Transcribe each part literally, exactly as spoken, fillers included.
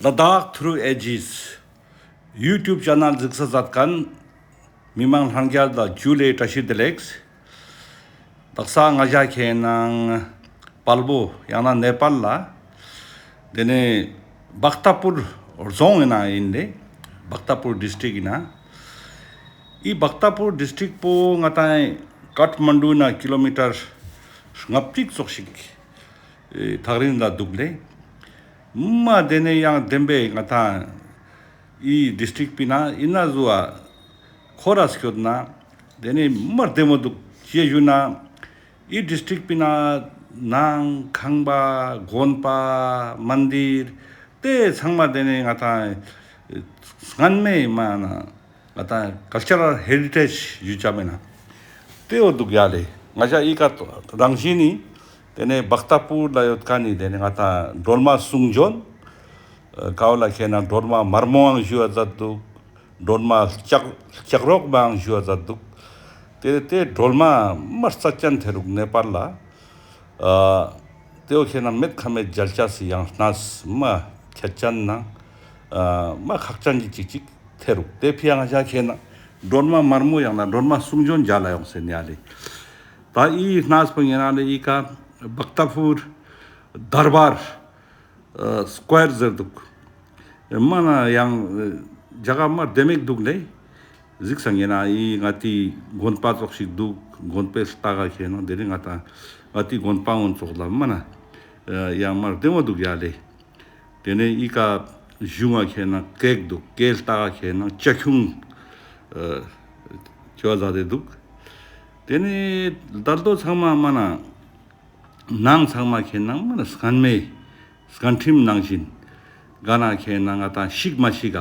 ལ་དྭགས་ཐྲུ་ཨེ་ཇིས་ཡུ་ཊུབ་ཆེ་ནལ་གཟིགས་ས་མཛད་མཁན་མི་མང་ལྷན་རྒྱས་ལ་ཇུ་ལེ་བཀྲ་ཤིས་བདེ་ལེགས། དག་ས་ང་ཞ་ཁེ་ནང་དཔལ་པོ་ཡང་ན་ནེ་པཱལ་ལ་དེ་ནས་བག་ཏ་པུར་རྫོང་ཡིན་ན་ཡིན་ཏེ། བག་ཏ་པུར་ཌིས་ཊྲིཀ་ཡིན་ན། འི་བག་ཏ་པུར་ཌིས་ཊྲིཀ་པོ་ང་ཏང་ཀཏ་མན་ཌུ་ན་ཀི་ལོ་མི་ཊར་ལྔ་བཅུ་ཙོགས་ཤིག་ཨེ་ཐག་རིང་ལ་འདུག་ལེ། མ་དེ་ནས་ཡང་བདེན་པའི་ང་ཏང་འི་ཌིས་ཊྲིཀ་པི་ན་ཡིན་ན་ཟུ་བ་ཁོ་ར་སྐྱོད་ན་དེ་ནས་མ་བདེ་མོ་འདུག་ཅེས་ཞུ་ན། འི་ཌིས་ཊྲིཀ་པི་ན་ནང་ཁང་པ་དགོན་པ་མན་དིར་དེ་ཚང་མ་དེ་ནས་ང་ཏང་སྔན་མའི་མ་ན་ང་ཏང་ཀལ་ཅར་ཧེ་རི་ཊེཇ་ཞུ་ཆ་མེད་ན་དེ་འོ་འདུག་ཡ་ལེ། ང་ཞ་འི་ཀ་རང་བཞིན་ནི་དེ་ནས་བག་ཏ་པུར་ལ་ཡོད་མཁན་ནི་དེ་ནས་ང་ཏང་སྒྲོལ་མ་གསུང་བྱོན། ཨ་ཀ་བོ་ལ་ཁེ་ནང་སྒྲོལ་མ་དམར་མོའང་ཞུ་བ་མཛད་འདུག། སྒྲོལ་མ་ལྕགས་ལྕགས་རོག་མའང་ཞུ་བ་མཛད་འདུག། དེ་དེ་སྒྲོལ་མ་མ་རྩ་ཅན་ཐེ་རུག་ནེ་པཱལ་ལ། ཨ་དེ་བོ་ཁེ་ནང་མེད་ཁ་མེད་མཇལ་ཆ་སི་ཡང་གནས་མ་ཁྱད་ཅན་ནང་ཨ་མ་ཁག་ཅན་གྱི་ཅིག་ཅིག་ཐེ་རུག། དེ་ཕི་ཡང་ང་ཞ་ཁེ་ནང་སྒྲོལ་མ་དམར་མོ་ཡང་ན་སྒྲོལ་མ་གསུང་བྱོན་མཇལ་ལ་ཡོང་ཟེར་ཉ་ལེ། ད་འི་གནས་པོ་ཉེ་རང་ལེ་འི་ཀ་བག་ཏ་པུར་དར་བར་ཨ་སྐོར་ཟེར་འདུག། མ་ན་ཡང་ཨ་རྒྱ་གར་མ་བདེ་མེད་འདུག་ལེ། གཟིགས་སང་ཉེ་ན་འི་ང་ཏི་དགོན་པ་ཙོགས་ཤིག་འདུག། དགོན་པའི་ལྟག་ག་ཁེ་ནང་དེ་རིང་ང་ཏང་ང་ཏི་དགོན་པ་འོན་ཙོགས་ལ་མ་ན་ཨ་ཡང་མ་བདེ་མོ་འདུག་ཡ་ལེ། དེ་ནས་འི་ཀ་གཞུང་ང་ཁེ་ནང་ཀེག་འདུག། ཀེ་ལྟག་ག་ཁེ་ནང་ཅ་ཁྱུང་ཨ་ཅོ་ཟ་དེ་འདུག། དེ་ནས་དལ་དོ་ཚང་མ་མ་ན་ནང་ཚང་མ་ཁེ་ནང་མ་ན་སྔན་མའི་སྔན་ཁྲིམས་ནང་བཞིན་ག་ན་ཁེ་ནང་ང་ཏང་ཤིག་མ་ཤིག་ག་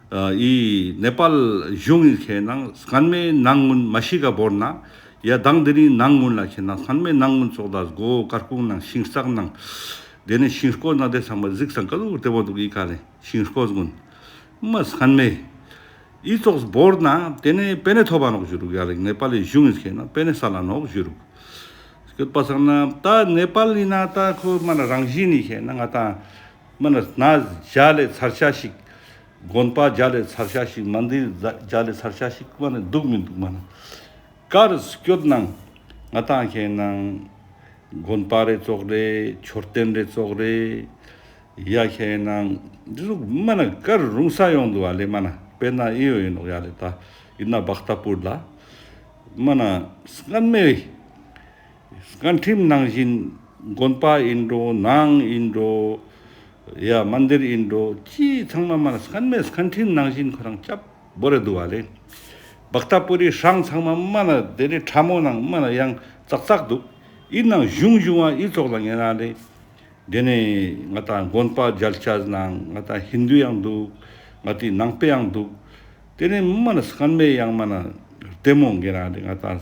ཨ་འི་ནེ་པཱལ་གཞུང་ངི་ཁེ་ནང་སྔན་མའི་ནང་ངུན་མ་ཤིག་ག་བོར་ན་ཡ་དང་དེ་རིང་ནང་ངུན་ལ་ཁེ་ནང་སྔན་མའི་ནང་ངུན་ཙོགས་ལ་སྒོ་དཀར་ཁུང་ནང་ཤིང་སྟག་ནང་དེ་ནས་ཤིང་སྐོར་ནང་དེ་ཚང་མ་གཟིགས་སང་ཀ་ལུ་བདེ་མོ་འདུག། འི་ཀ་ལེ་ཤིང་སྐོར་ངུན་མ་སྔན་མའི་འི་ཙོགས་བོར་ན་དེ་ནས་པེ་ནེ་ཐོབ་པ་ནོག་ཞུ་རུག་ཡ་ལེ། ནེ་པཱལ་ལི་གཞུང་ངི་ཁེ་ནང་པེ་ནེ་སལ་ལ་ནོག་ཞུ་རུག། སྐྱོད་པ་སང་ན་ད་ནེ་པཱལ་ལི་ན་ད་ཁོ་མ་ན་རང་བཞིན་ནི་ཁེ་ནང་ང་ཏང་མ་ན་གནས་མཇལ་ལེ་ཚར་ཆ་ཞིག། དགོན་པ་མཇལ་ལེ་ཚར་ཆ་ཞིག། མན་དིར་མཇལ་ལེ་ཚར་ཆ་ཞིག་མ་ན་འདུག་མི་འདུག། མ་ན་གར་སྐྱོད་ནང་ང་ཏང་ཁེ་ནང་དགོན་པ་རེ་ཙོགས་རེ་མཆོད་རྟེན་རེ་ཙོགས་རེ་ཡ་ཁེ་ནང་འདི་ཟུག་མ་ན་གར་རུང་ས་ཡོང་འདུག་ཨ་ལེ། མ་ན་དཔེར་ན་འི་ཡོ་ཡིན་ནོག་ཡ་ལེ། ད་ཡིན་ན་བག་ཏ་པུར་ལ་མ་ན་སྔན་མའི་སྔན་ཁྲིམས་ནང་བཞིན་དགོན་པ་ཡིན་འགྲོ་ནང་ཡིན་འགྲོ་ཡ་མན་དིར་ཡིན་འགྲོ་ཅི་ཚང་མ་མ་ན་སྔན་མའི་སྔན་ཁྲིམས་ནང་བཞིན་ཁོ་རང་སྐྱབས་བོར་རེ་འདུག་ཨ་ལེ། བག་ཏ་པུར་རི་ཧྲང་ཚང་མ་མ་ན་དེ་རེ་ཁྲ་མོ་ནང་མ་ན་ཡང་ཙག་ཙག་འདུག། ཡིན་ནང་གཞུང་གཞུང་བ་འི་ཙོགས་ལ་ཉེ་རང་ལེ། དེ་ནས་ང་ཏང་དགོན་པ་མཇལ་ཆ་ནང་ང་ཏང་ཧིན་དུ་ཡང་འདུག། ང་ཏི་ནང་པའི་ཡང་འདུག། དེ་ནས་མ་ན་སྔན་མའི་ཡང་མ་ན་བདེ་མོ་ཉེ་རང་ལེ། ང་ཏང་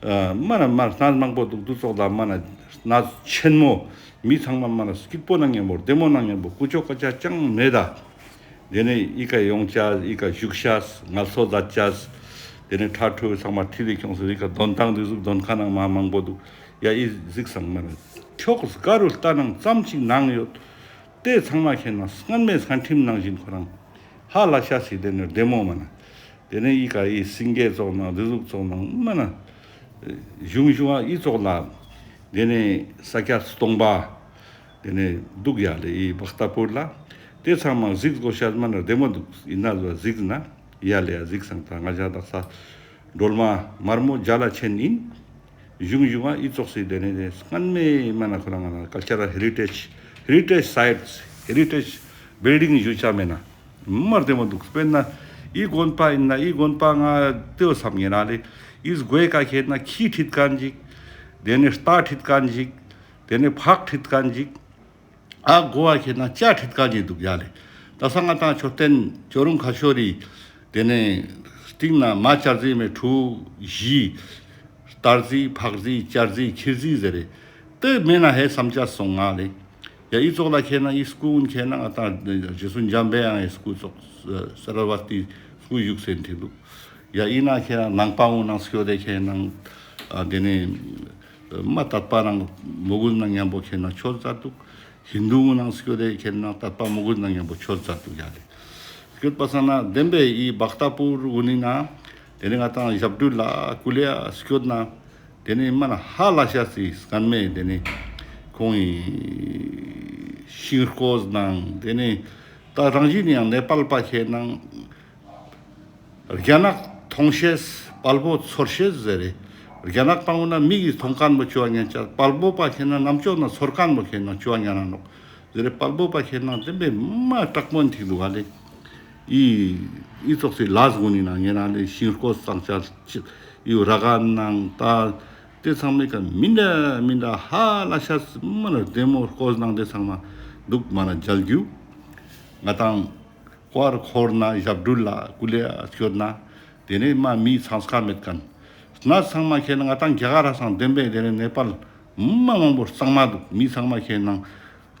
ཨ་མ་ན་མ་ན་གནས་མང་པོ་འདུག། འདི་ཙོགས་ལ་མ་ན་གནས་ཆེན་མོ་མི་ཚང་མ་མ་ན་སྐྱིད་པོ་ནང་ཉམ་པོ་བདེ་མོ་ནང་ཉམ་པོ་ཀུ་ཅོ་ཀ་ཅ་ཅང་མེད་ད། དེ་ནས་འི་ཀ་ཡོང་ཆ་འི་ཀ་བཞུགས་ཆ་ངལ་གསོ་མཛད་ཆ་དེ་ནས་ཁྲ་ཁྲོ་ཚང་མ་ཁྲིད་དེ་ཁྱོངས་སེ་འི་ཀ་དོན་ཐང་འདི་ཟུག་དོན་ཁ་ནང་མ་མང་པོ་འདུག། ཡ་འི་གཟིགས་སང་མ་ན་ཁྱོགས་ག་རུ་ལྟ་ནང་ཙམ་ཅིག་ནང་ཡོད། དེ་ཚང་མ་ཁེ་ནང་སྔན་མའི་སྔན་ཁྲིམས་ནང་བཞིན་ཁོ་རང་ཧ་ལ་ཤ་སི་དེ་ནས་བདེ་མོ་མ་ན། དེ་ནས་འི་ཀ་འི་སེང་གེ་ཙོགས་ནང་འདི་ཟུག་ཙོགས་ནང་མ་ན་གཞུང་གཞུང་བ་འི་ཙོགས་ལ་དེ་ནས་ས་སྐྱ་སྟོང་པ་དེ་ནས་འདུག་ཡ་ལེ། འི་བག་ཏ་པུར་ལ་དེ་ཚང་མ་གཟིགས་དགོས་ཤ་མ་ན་བདེ་མོ་འདུག། ཡིན་ན་ཟོ་གཟིགས་ན་ཡ་ལེ་ཡ་གཟིགས་སང་ད་ང་ཞ་དག་ས་སྒྲོལ་མ་དམར་མོ་མཇལ་ལ་ཆེན་ཡིན། གཞུང་གཞུང་བ་འི་ཙོགས་སི་དེ་ནས་དེ་སྔན་མའི་མ་ན་ཁོ་རང་ང་ན་ཀལ་ཅར་ཧེ་རི་ཊེཇ་ཧེ་རི་ཊེཇ་སའིཊ་ཧེ་རི་ཊེཇ་བིལ་ཌིང་ཞུ་ཆ་མེད་ན་མ་བདེ་མོ་འདུག། དཔེར་ན་འི་དགོན་པ་ཡིན་ན་འི་དགོན་པ་ང་དེའོ་བསམ་ཉེ་རང་ལེ། འི་སྒོའི་ཀ་ཁེ་ན་ཁྱི་ཁྲིད་མཁན་ཅིག། དེ་ནས་རྟ་ཁྲིད་མཁན་ཅིག། དེ་ནས་ཕག་ཁྲིད་མཁན་ཅིག། ཨ་གོ་བ་ཁེ་ན་ཅ་ཁྲིད་མཁན་ཅིག་འདུག་ཡ་ལེ། ད་ས་ང་ཏང་མཆོད་རྟེན་ཇོ་རུང་ཁ་ཤོར་རི་དེ་ནས་སྟེང་ན་མ་ཅར་རྫི་མེ་ཁྲུ་བཞི། རྟ་རྫི་ཕག་རྫི་ཅར་རྫི་ཁྱི་རྫི་ཟེར་རེ། དེ་མེད་ན་ཧེ་བསམ་ཆ་སོང་ང་ལེ། ཡ་འི་ཙོགས་ལ་ཁེ་ན་འི་སྐུ་ཁེ་ན་ང་ཏང་རྗེ་བཙུན་འཇམ་པའི་དབྱངས་སྐུ་ཙོགས་སར་བ་ཏི་སྐུ་བཞུགས་སེ་འདི་འདུག། ཡ་འི་ན་ཁེ་ན་ནང་པ་འོ་ནང་སྐྱོད་དེ་ཁེ་ན་ཨ་དེ་ནས་མ་དད་པ་རང་མོས་གུས་ནང་ཉམ་པོ་ཁེ་ན་ཆོས་མཛད་འདུག། ཧིན་དུ་གུན་ནང་སྐྱོད་དེ་ཁེན་ན་དད་པ་མོས་གུས་ནང་ཉམ་པོ་ཆོས་མཛད་དུག་ཡ་ལེ། སྐྱོད་པ་སང་ན་བདེན་པའི་འི་བཀྟ་པུར་གུན་ནི་ནང་དེ་ནེ་ང་ཏང་ཞབས་དྲུང་ལ་ཀུ་ལེ་སྐྱོད་ན་དེ་ནེ་མ་ན་ཧ་ལས་ཤེས་སི་སྔན་མའི་དེ་ནེ་ཁོང་ངི་ཤིང་རྐོས་ནང་དེ་ནེ་ད་རང་བཞིན་ཡང་ནེ་པཱལ་པ་ཁེན་ན་རྒྱ་ནག་ཐོང་ཤེས་དཔའ་བོ་ཚོར་ཤེས་ཟེར་རེ། རྒྱ་ནག་པ་གུན་ན་མིག་གི་ཐོང་ཁན་བོ་ཅོ་བ་ཉན་ཅ། དཔའ་བོ་པ་ཁེན་ན་ནམ་ཅོག་ན་ཚོར་ཁན་བོ་ཁེན་ན་ཅོ་བ་ཉན་ན་ནོག་ཟེར་རེ། དཔའ་བོ་པ་ཁེན་ན་བདེན་པའི་མ་དྲག་པོ་ཨིན་ཐིག་དུག་ག་ལེ། འི་འི་ཙོགས་སི་ལས་གུན་ནི་ནང་ཉེ་རང་ལེ་ཤིང་རྐོས་ཙང་ཅ་འི་ར་ག་ནང་ད་དེ་ཚང་མའི་ཀ་མི་འདྲ་མི་འདྲ་ཧ་ལས་ཤེས་མ་ན་བདེ་མོ་རྐོས་ནང་དེ་ཚང་མ་དུག་མ་ན་མཇལ་རྒྱུ། ང་ཏང་ཀོར་ཁོར་ན་ཞབས་དྲུང་ལ་ཀུ་ལེ་སྐྱོད་ན་དེ་ནེ་མ་མི་ཚང་ཀ་མེད་ཁན། སྣ་ཚང་མ་ཁེན་ན་ང་ཏང་རྒྱ་གར་ར་སང་བདེན་པའི་དེ་ནེ་ནེ་པཱལ་མ་མང་པོ་གཙང་མ་དུག། མི་ཚང་མ་ཁེན་ན་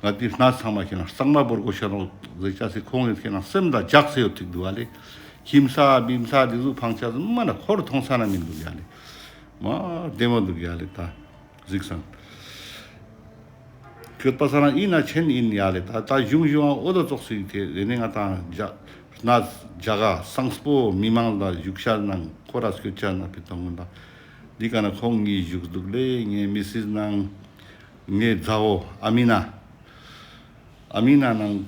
ང་ཏི་སྣ་ཚང་མ་ཁེན་ན་གཙང་མ་བོར་གོས་ཤ་ནོག་ཟེར་ཅ་སི་ཁོང་ངི་ཁེན་ན་སེམས་ལ་འཇགས་སེ་ཡོད་ཐིག་དུག་ག་ལེ། ཁྱིམ་ས་བིམ་ས་དེ་ཟུག་ཕང་ཅ་མ་ན་ཁོར་ཐོང་ས་ན་མི་དུག་ཡ་ལེ། མ་བདེ་མོ་དུག་ཡ་ལེ་ད། གཟིགས་སང་། སྐྱོད་པ་སང་ན་ཨིན་ན་ཆེན་ཨིན་ཡ་ལེ། ད་ད་གཞུང་གཞུང་འོ་དོ་ཙོགས་སི་དེ་དེ་ནེ་ང་ཏང་རྒྱ་སྣ་རྒྱ་གར་སང་སྤོ་མི་མང་ལ་བཞུགས་ཤ་ནང་ཁོ་ར་སྐྱོད་ཅ་ན་ཕི་ཏང་གུན་ད་འདི་ཀ་ན་ཁོང་གཉིས་བཞུགས་དུག་ལེ། ངའི་མི་སིས་ནང་ངའི་མཛའ་བོ་ཨ་མི་ན། ཨ་མི་ན་ནང་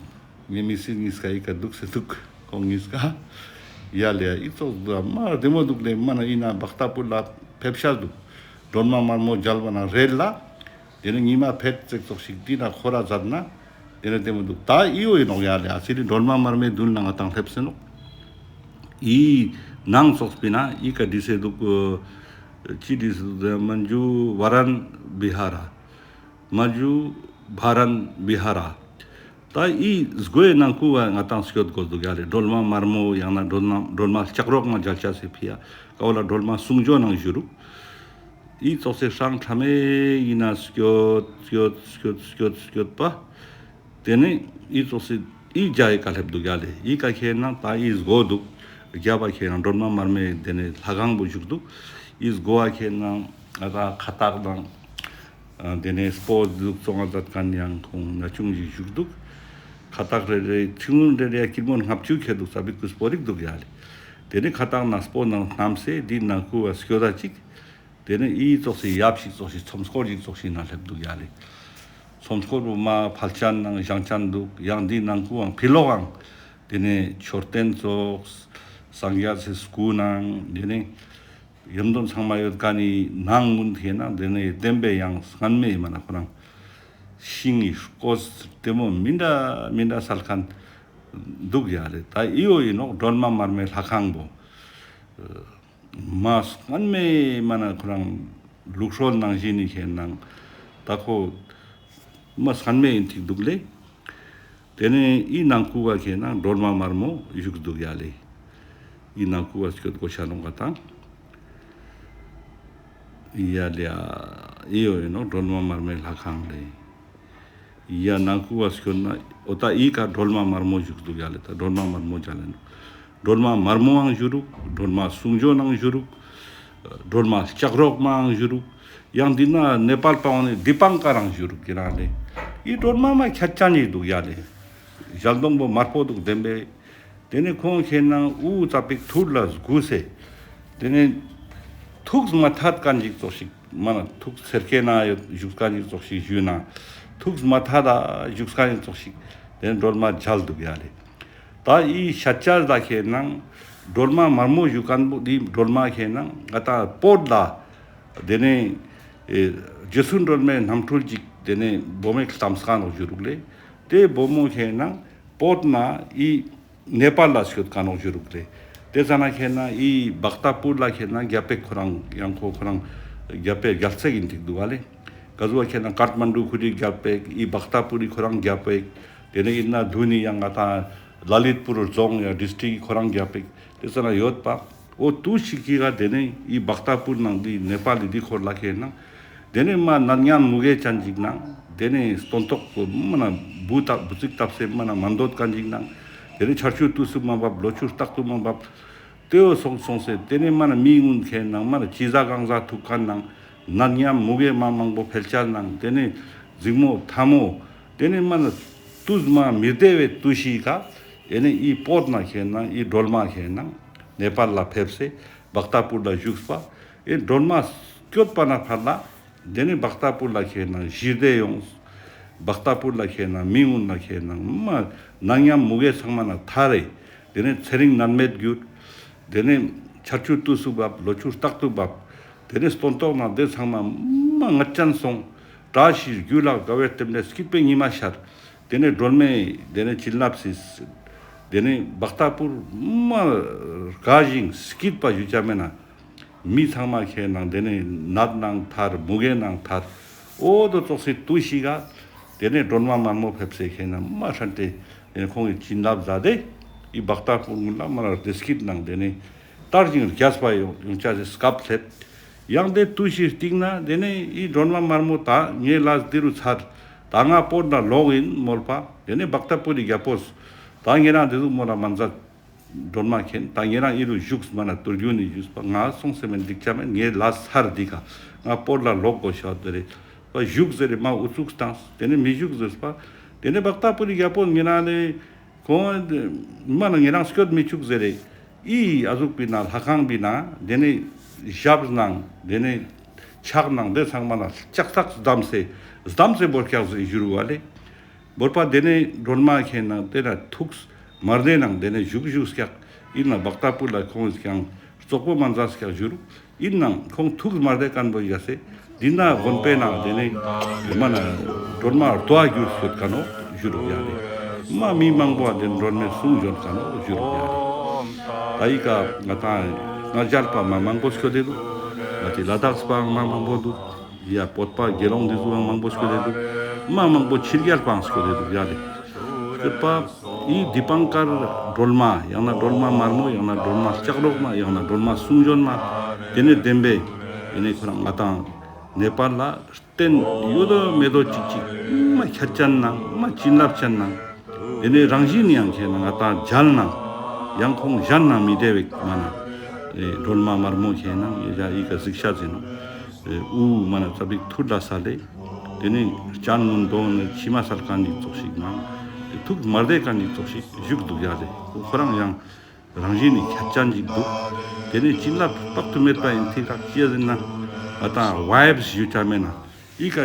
ངའི་མི་སིས་གཉིས་ཀ་འི་ཀ་དུག་སེ་དུག། ཁོང་གཉིས་ཀ་ཡ་ལེ་ཡ་འི་ཙོགས་དུག་མ་བདེ་མོ་དུག་ལེ། མ་ན་ཨིན་ན་བཀྟ་པུར་ལ་ཕེབས་ཤ་དུག། སྒྲོལ་མ་དམར་མོ་མཇལ་བ་ན་རེད་ལ། དེ་ནེ་ཉི་མ་ཕེད་ཙེག་ཙོགས་ཤིག་དེ་ན་ཁོ་ར་མཛད་ན་དེ་ནེ་བདེ་མོ་དུག། ད་འི་བོ་ཨིན་ནོག་ཡ་ལེ། ཨ་སི་ལི་སྒྲོལ་མ་དམར་མོའི་མདུན་ལ་ང་ཏང་ཕེབས་སེ་ནོག། འི་ནང་ཙོགས་པི་ན་འི་ཀ་བྲིས་སེ་དུག། ཅི་བྲིས་སེ་དུག་ཟེར་མན་ཇུ་བ་རན་བི་ཧ་ར། མན་ཇུ་བ་རན་བི་ཧ་ར། ད་འི་སྒོའི་ནང་ཁུ་བ་ང་ཏང་སྐྱོད་གོས་དུག་ཡ་ལེ། སྒྲོལ་མ་དམར་མོ་ཡང་ན་སྒྲོལ་མ་སྒྲོལ་མ་ལྕགས་རོག་མ་མཇལ་ཅ་སེ་ཕི་ཡ་ཀ་བོ་ལ་སྒྲོལ་མ་གསུང་ཆོས་ནང་བཞུགས་རུག། འི་ཙོགས་སེ་ཧྲང་ཁྲ་མེ་ཨིན་ན་སྐྱོད་སྐྱོད་སྐྱོད་སྐྱོད་སྐྱོད་པ། དེ་ནེ་འི་ཙོགས་སེ་འི་རྒྱ་འི་ཀ་ལེབ་དུག་ཡ་ལེ། འི་ཀ་ཁེན་ན་ད་འི་སྒོ་དུག། རྒྱབ་བ་ཁེན་ན་སྒྲོལ་མ་དམར་མོའི་དེ་ནེ་ལྷ་ཁང་བོ་བཞུགས་དུག། འི་སྒོ་བ་ཁེན་ན་ང་ཏང་ཁ་ཏག་དང་དེ་ནེ་སྤོ་དུག་ཙོང་ང་མཛད་ཁན་ཡང་ཁོང་ན་ཆུང་ཞིག་བཞུགས་དུག། ཁ་ཏག་རེ་རེ་ཆུང་རེ་རེ་ཡ་ཀིར་མོ་ལྔ་བཅུ་ཁེ་དུག། ས་བི་ཀུ་སྤོ་རིག་དུག་ཡ་ལེ། དེ་ནེ་ཁ་ཏག་ན་སྤོ་ནང་བསྣམས་སེ་འི་ནང་ཁུ་བ་སྐྱོད་ད་ཅིག། དེ་ནེ་འི་ཙོགས་སི་ཡབ་ཞིག་ཙོགས་ཤིག་ཚོམ་སྐོར་ཞིག་ཙོགས་ཤིག་ན་ལེབ་དུག་ཡ་ལེ། ཚོམ་སྐོར་བོ་མ་ཕལ་ཆེན་ནང་ཞང་ཆེན་དུག། ཡང་འི་ནང་ཁུའང་ཕི་ལོག་འང་དེ་ནེ་མཆོད་རྟེན་ཙོགས་སངས་རྒྱས་སི་སྐུ་ནང་དེ་ནེ་ཡོན་ཏན་ཚང་མ་ཡོད་ཁན་ནི་ནང་གུན་ཁེན་ན་དེ་ནེ་བདེན་པའི་ཡང་སྔན་མའི་མ་ན་ཁོ་རང་ཤིང་ངི་རྐོས་བདེ་མོ་མི་འདྲ་མི་འདྲ་སལ་ཁན་དུག་ཡ་ལེ། ད་འི་བོ་ཨིན་ནོག་སྒྲོལ་མ་དམར་མོའི་ལྷ་ཁང་བོ། མ་སྔན་མའི་མ་ན་ཁོ་རང་ལུགས་སྲོལ་ནང་བཞིན་ནི་ཁེན་ན་ད་ཁོ་མ་སྔན་མའི་ཨིན་ཐིག་དུག་ལེ། དེ་ནེ་འི་ནང་ཁུ་བ་ཁེན་ན་སྒྲོལ་མ་དམར་མོ་བཞུགས་དུག་ཡ་ལེ། འི་ནང་ཁུ་བ་སྐྱོད་གོས་ཤ་ནོག་ག་ཏང་ཡ་ལེ། འི་བོ་ཨིན་ནོག་སྒྲོལ་མ་དམར་མོའི་ལྷ་ཁང་ལེ། ཡ་ནང་ཁུ་བ་སྐྱོད་ན་འོ་ད་འི་ཀ་སྒྲོལ་མ་དམར་མོ་བཞུགས་དུག་ཡ་ལེ། ད་སྒྲོལ་མ་དམར་མོ་མཇལ་ལེ་ནོག། སྒྲོལ་མ་དམར་མོའང་བཞུགས་རུག། སྒྲོལ་མ་གསུང་ཆོས་ནང་བཞུགས་རུག། སྒྲོལ་མ་ལྕགས་རོག་མའང་བཞུགས་རུག། ཡང་འི་ན་ནེ་པཱལ་པའང་ནི་དི་པང་ཀ་རང་བཞུགས་རུག་ཁེན་ན་ལེ། འི་སྒྲོལ་མ་མ་ཁྱད་ཅན་ཞིག་དུག་ཡ་ལེ། ཞལ་གདོང་བོ་དམར་པོ་དུག་བདེན་པའི། དེ་ནེ་ཁོང་ཁེན་ན་འུ་ཙ་པིག་ཐུར་ལ་སྒུག་སེ། དེ་ནེ་ཐུགས་མ་ཐད་ཁན་ཞིག་ཙོགས་ཤིག་མ་ན་ཐུགས་སེར་སྐྱའི་ནང་ཡོད་བཞུགས་ཁན་ཞིག་ཙོགས་ཤིག་ཞུས་ན་ཐུགས་མ་ཐད་ད་བཞུགས་ཁན་ཞིག་ཙོགས་ཤིག་དེ་ནེ་སྒྲོལ་མ་མཇལ་དུག་ཡ་ལེ། ད་འི་ཤ་ཅ་ད་ཁེན་ན་སྒྲོལ་མ་དམར་མོ་བཞུགས་ཁན་བོ་འི་སྒྲོལ་མ་ཁེན་ན་ང་ཏང་བོད་ལ་དེ་ནེ་ཨེ་རྗེ་བཙུན་སྒྲོལ་མའི་རྣམ་འཕྲུལ་ཅིག་དེ་ནེ་བོ་མོའི་ལྟམས་ཁན་ནོག་བཞུགས་རུག་ལེ། དེ་བོ་མོ་ཁེན་ན་བོད་ན་འི་ནེ་པཱལ་ལ་སྐྱོད་ཁན་ནོག་བཞུགས་རུག་ལེ། དེ་ཙ་ན་ཁེན་ན་འི་བཀྟ་པུར་ལ་ཁེན་ན་རྒྱལ་པོ་ཁོ་རང་ཡང་ཁོ་ཁོ་རང་རྒྱལ་པོའི་རྒྱལ་སྲས་ཨིན་ཐིག་དུག་ག་ལེ། ག་ཟུག་ཁེན་ན་ཀཏ་མན་ཌུ་ཁུ་རི་རྒྱལ་པོ་འི་བཀྟ་པུར་རི་ཁོ་རང་རྒྱལ་པོ། དེ་ནེ་ཨིན་ན་དུ་ནི་ཡང་ང་ཏང་ལ་ལིད་པུར་རྫོང་ཡང་ཌིས་ཊྲིཀ་ཁོ་རང་རྒྱལ་པོ། དེ་ཙ་ན་ཡོད་པ། འོ་དུ་ཞིག་གི་ག་དེ་ནེ་འི་བཀྟ་པུར་ནང་འི་ནེ་པཱལ་ལི་འི་ཁོར་ལ་ཁེན་ན། དེ་ནེ་མ་ནད་ཉམ་མུ་གེ་ཅན་ཅིག་ནང་། དེ་ནེ་སྟོན་ཐོག་མ་ན་བུ་ཏ་བུ་ཙིག་བཏབ་སེ་མ་ན་མ་འདོད་ཁན་ཅིག་ནང་། དེ་ནེ་ཆར་ཆུ་དུས་སུ་མ་བབ་ལོ་ཆུ་རྟག་ཏུ་མ་བབ། དེ་བོ་སོང་སོང་སེ་དེ་ནེ་མ་ན་མི་གུན་ཁེན་ནང་མ་ན་ཅི་ཟ་གང་ཟ་ཐུག་ཁན་ནང་། ནད་ཉམ་མུ་གེ་མ་མང་པོ་འཕེལ་ཆ་ནང་། དེ་ནེ་འཛིང་མོ་ཐ་མོ་ དེ་ནས་མ་ན་དུས་མ་མི་བདེ་བའི་དུས་ཤིག་ག་ཨེ་ནི་ཨི་བོད་ན་ཁེ་ནང་ཨི་སྒྲོལ་མ་ཁེ་ནང་ནེ་པཱལ་ལ་ཕེབས་སེ་བཀྟ་པུར་ལ་བཞུགས་པ། ཨེ་སྒྲོལ་མ་སྐྱོད་པ་ན་ཕར་ལ་དེ་ནས་བཀྟ་པུར་ལ་ཁེ་ནང་ཞི་བདེ་ཡོངས། བཀྟ་པུར་ལ་ཁེ་ནང་མི་ཀུན་ལ་ཁེ་ནང་མ་ནད་ཉམ་མུ་གེ་ཚང་མ་ན་ཐར་རེ། དེ་ནས་ཚེ་རིང་ནད་མེད་གྱུར། དེ་ནས་ཆར་ཆུ་དུས་སུ་བབས། ལོ་ཕྱུགས་རྟག་ཏུ་བབས། དེ་ནས་སྟོན་ཐོག་ན་དེ་ཚང་མ་མ་ངད་ཅན་སོང་། བཀྲ་ཤིས་རྒྱུ་ལགས་དགའ་བའི་རྟེན་འབྲེལ་སྐྱིད་པའི་ཉི་མ་ཤར། དེ་ནས་སྒྲོལ་མའི་དེ་ནས་བྱིན་རླབས་སིས། དེ་ནས་བཀྟ་པུར་མ་དགའ་ཞིང་སྐྱིད་པ་ཞུ་ཆ་མེད་ན། མི་ཚང་མ་ཁེ་ནང་དེ་ནས་ནད་ནང་ཐར། མུ་གེ་ནང་ཐར། འོ་དོ་ཙོགས་སི་དུས་ཤིག་ག་དེ་ནས་སྒྲོལ་མ་དམར་མོ་ཕེབས་སེ་ཁེ་ནང་མ་ཧྲན་ཏེ་དེ་ནས་ཁོང་གི་བྱིན་རླབས་ཟ་དེ་ཨི་བཀྟ་པུར་ཀུན་ལ་མ་ལ་བདེ་སྐྱིད་ནང་དེ་ནས་དར་ཞིང་རྒྱས་པ་ཡོང་ཡོང་ཆ་སི་སྐབས་སླེབས། ཡང་དེ་དུས་ཤིག་སྟིང་ན་དེ་ནས་ཨི་སྒྲོལ་མ་དམར་མོ་ད་ངའི་ལས་འདི་རུ་ཚར། ད་ང་བོད་ལ་ལོག་ཡིན་མོལ་པ། དེ་ནས་བཀྟ་པུར་རི་རྒྱལ་པོས་ད་ཉེ་རང་དེ་ཟུག་མོལ་ལ་མ་མཛད། སྒྲོལ་མ་མཁྱེན། ད་ཉེ་རང་ཨི་རུ་བཞུགས་མ་ན་དུར་རྒྱུན་ནི་བཞུགས་པ། ང་སོང་སེ་མེན་འགྲིག་ཆ་མེན། ངའི་ལས་ཚར་འདི་ཀ་ང་བོད་ལ་ལོག་དགོས་ཤ་དེ་རེད་པ། བཞུགས་ཟེར་རེ་མ་ཨུ་ཚུགས་བཏང་། དེ་ནས་མི་བཞུགས་ཟེར་པ། དེ་ནས་བཀྟ་པུར་རི་རྒྱལ་པོ་ཉེ་རང་ལས་ཁོང་མ་ན་ཉེ་རང་སྐྱོད་མི་བཅུག་ཟེར་རེ། ཨི་ཨ་ཟུག་པི་ན་ལྷ་ཁང་པི་ན་དེ་ནས་ཞབས་ནང་དེ་ནས་ཕྱག་ནང་དེ་ཚང་མ་ན་ལྕགས་ཐག་བསྡམས་སེ་བསྡམས་སེ་བོར་ཀྱག་ཟེར་བཞུར་བ་ལེ། བོར་པ་དེ་ནས་སྒྲོལ་མ་མཁྱེན་ནང་དེ་ན་ཐུགས་མ་བདེ་ནང་དེ་ནས་བཞུགས་བཞུགས་ཀྱག། ཨིན་ན་བཀྟ་པུར་ལ་ཁོང་ཀྱང་རྩོག་པོ་མ་མཛད་ཀྱག་བཞུར། ཨིན་ནང་ཁོང་ཐུགས་མ་བདེ་མཁན་པོ་ཡ་སེ་འདི་ན་དགོན་པའི་ནང་དེ་ནས་མ་ན་སྒྲོལ་མ་རྡོ་ཨ་གྱུར་སྐྱོད་མཁན་ནོ་བཞུར་ཡ་ལེ། མ་མི་མང་པོ་ཨ་དེ་སྒྲོལ་མའི་གསུང་འབྱོན་མཁན་ནོ་བཞུར་ཡ་ལེ། ད་ཨི་ཀ་ང་ཏང་ང་རྒྱལ་པ་མ་མང་པོ་སྐྱོད་དེ་འདུག། ང་ཏི་ལ་དྭགས་པའང་མ་མང་པོ་འདུག། ཡ་བོད་པ་དགེ་སློང་འདི་ཚོའང་མང་པོ་སྐྱོད་དེ་འདུག། མ་མང་པོ་ཕྱི་རྒྱལ་པའང་སྐྱོད་དེ་འདུག་ཡ་ལེ། སྐྱོད་པ་ཨི་དི་པང་ཀར་སྒྲོལ་མ་ཡང་ན་སྒྲོལ་མ་དམར་མོ་ཡང་ན་སྒྲོལ་མ་ལྕགས་སྒྲོག་མ་ཡང་ན་སྒྲོལ་མ་གསུང་འབྱོན་མ་དེ་ནས་བདེན་པའི་ཨེ་ནས་ཁོ་རང་ང་ཏང་ནེ་པཱལ་ལ་རྟེན་ཡོད་དོ་མེད་དོ་ཅིག་ཅིག་མ་ཁྱད་ཅན་ནང་མ་བྱིན་རླབས་ཅན་ནང་། དེ་ནས་རང་བཞིན་ནི་ཡང་ཁྱེད་ན་ང་ཏང་མཇལ་ནང་ཡང་ཁོང་གཞན་ནང་མི་བདེ་བའི་མ་ན་ཨེ་སྒྲོལ་མ་དམར་མོ་ཁྱེད་ན་ཡ་ཡི་ཀ་གཟིགས་ཤ་ཟིན་ནོ། ཨེ་དབུ་མ་ན་ཙ་པིག་ཐུར་ལ་ས་ལེ། དེ་ནས་སྤྱན་མངོན་དོང་ནས་མཆི་མ་སལ་མཁན་ནི་ཙོགས་ཤིག་ནང་དེ་ཐུགས་མ་བདེ་མཁན་ནི་ཙོགས་ཤིག་བཞུགས་འདུག་ཡ་ལེ། ཁོ་རང་ཡང་རང་བཞིན་ནི་ཁྱད་ཅན་ཅིག་འདུག། དེ་ནས་བྱིན་རླབས་དཔག་ཏུ་མེད་པ་ཡིན་ཐིག་རག་ཅི་ཟེར་ན་ང་ཏང་ཝའི་བསི་ཞུ་ཆ་མེད་ན་ཨི་ཀ་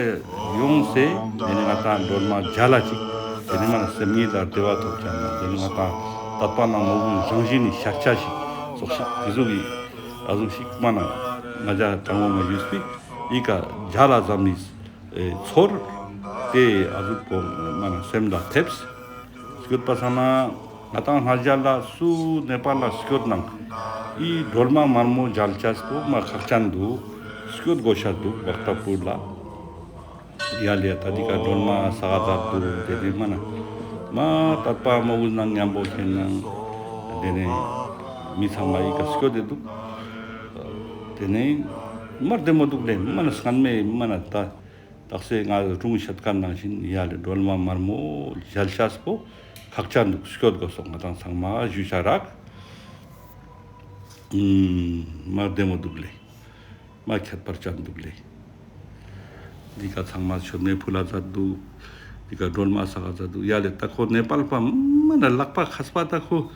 ཡོང་སེ་དེ་ནས་ང་ཏང་སྒྲོལ་མ་མཇལ་ལ་ཅིག། དེ་ནས་མ་ན་སེམས་ཉིད་ལ་བདེ་བ་ཐོབ་ཆ་ན་དེ་ནས་ང་ཏང་དད་པ་ནང་མོ་གུ་རང་བཞིན་ནི་ཤར་ཆ་ཞིག་ཙོགས་ཤིག་དེ་ཟུག་གི་ཨ་ཟུག་ཤིག་མ་ན་ང་ཅག་དྲང་མོ་མ་ཡུས་པི་ཨི་ཀ་མཇལ་ལ་ཙམ་ནི་ཚོར། དེ་ཨ་ཟུག་པོ་མ་ན་སེམས་ལ་ཐེབས། སྐྱོད་པ་ས་ན་ང་ཏང་ང་རྒྱལ་ལ་སུ་ནེ་པཱལ་ལ་སྐྱོད་ནང་ཨི་སྒྲོལ་མ་དམར་མོ་མཇལ་ཆས་པོ་མ་ཁག་ཅན་འདུག། སྐྱོད་དགོས་ཤ་འདུག་བཀྟ་པུར་ལ། ཡ་ལེ་ད་འདི་ཀ་སྒྲོལ་མ་ས་ག་ཛ་འདུག། དེ་དེ་མ་ན་མ་དད་པ་མོ་གུ་ནང་མཉམ་པོ་ཁྱེད་ནང་དེ་ནས་མི་ཚང་མ་ཨི་ཀ་སྐྱོད་དེ་འདུག། དེ་ནས་མ་བདེ་མོ་འདུག་ལེ། མ་ན་སྔན་མེ་མ་ན་ད་དག་ས་ང་སྒྲུང་བཤད་མཁན་ནང་བཞིན་ཡ་ལེ་སྒྲོལ་མ་དམར་མོ་མཇལ་ཆས་པོ་ཁག་ཅན་འདུག། སྐྱོད་དགོས་སོགས་ང་ཏང་ཚང་མ་ཞུ་ཆ་རག། ཨུམ། མ་བདེ་མོ་འདུག་ལེ། མ་ཁྱད་པར་ཅན་འདུག་ལེ། འདི་ཀ་ཚང་མ་མཆོད་མེ་ཕུལ་ལ་མཛད་འདུག། འདི་ཀ་སྒྲོལ་མ་ས་ག་མཛད་འདུག། ཡ་ལེ་ད་ཁོ་ནེ་པཱལ་པ་མ་ན་ལག་པ་མཁས་པ་ད་ཁོ་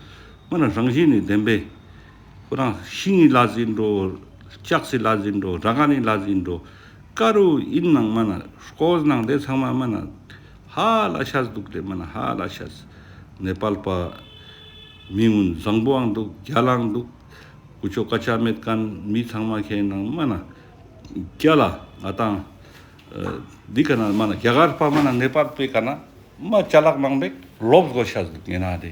མ་ན་རང་བཞིན་ནི་བདེན་པས། ཁོ་རང་ཤིང་ངི་ལ་ཟིན་འགྲོ། ལྕགས་སི་ལ་ཟིན་འགྲོ། ར་ག་ནི་ལ་ཟིན་འགྲོ། ཀ་རུ་ཨིན་ནང་མ་ན་ཀོས་ནང་དེ་ཚང་མ་མ་ན་ཧ་ལ་ཤ་འདུག་ལེ། མ་ན་ཧ་ལ་ཤ། ནེ་པཱལ་པ་མི་ངུན་བཟང་པོའང་འདུག། རྒྱལ་ལའང་འདུག། ཀུ་ཅོ་ཀ་ཅ་མེད་མཁན་མི་ཚང་མ་ཁྱེད་ནང་མ་ན་རྒྱལ་ལ་ང་ཏང་འདི་ཀ་ན་མ་ན་རྒྱ་གར་པ་མ་ན་ནེ་པཱལ་པའི་ཀ་ན་མ་ཅ་ལག་མང་པོ་ལོབས་དགོས་ཤ་འདུག། ཡིན་ན་དེ་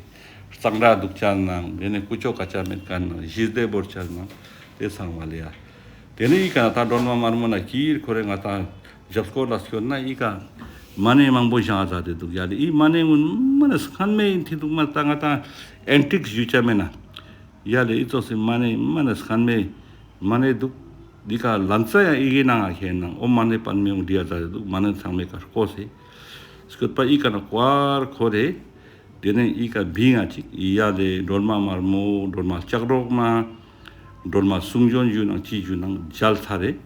གཙང་སྦྲ་འདུག་ཅན་ནང་དེ་ནས་ཀུ་ཅོ་ཀ་ཅ་མེད་མཁན་ནང་ཞི་བདེ་བོར་ཅན་ནང་དེ་ཚང་མ་ལེ་ཡ། དེ་ནས་ཨི་ཀ་ན་ད་སྒྲོལ་མ་དམར་མོ་ན་ཀིར་ཁོ་རེ་ང་ཏང་ཞབས་སྐོར་ལ་སྐྱོད་ན་ཨི་ཀ་མ་ཎི་མང་པོ་བཞེངས་ས་དེ་འདུག། ཡ་ལེ་ཨི་མ་ཎི་ཀུན་མ་ན་སྔན་མེ་ཡིན་ཐི་འདུག། མ་ད་ང་ཏང་ཨེན་ཊིག་ཞུ་ཆ་མེད་ན། ཡ་ལེ་ཨི་ཙོགས་སི་མ་ཎི་མ་ན་སྔན་མེ་མ་ཎི་འདུག། འདི་ཀ་ལན་ཙ་ཡང་ཨི་གེ་ནང་ང་ཁྱེད་ནང་ཨོཾ་མ་ཎི་པདྨེ་ཧཱུྃ་བྲི་ཡ་ཛ་དེ་འདུག། མ་ཎི་ཚང་མེ་ཀ་ཀོས་སེ། སྐྱོད་པ་ཨི་ཀ་ན་ཀོར་ཁོ་རེ། དེ་ནས་ཨི་ཀ་བིང་ང་ཅིག་ཡ་ལེ་སྒྲོལ་མ་དམར་མོ་སྒྲོལ་མ་ལྕགས་སྒྲོག་མ། སྒྲོལ་མ་གསུང་འབྱོན་ཞུ་ནང་ཅི་ཞུ་ནང་མཇལ་ཚར་རེ།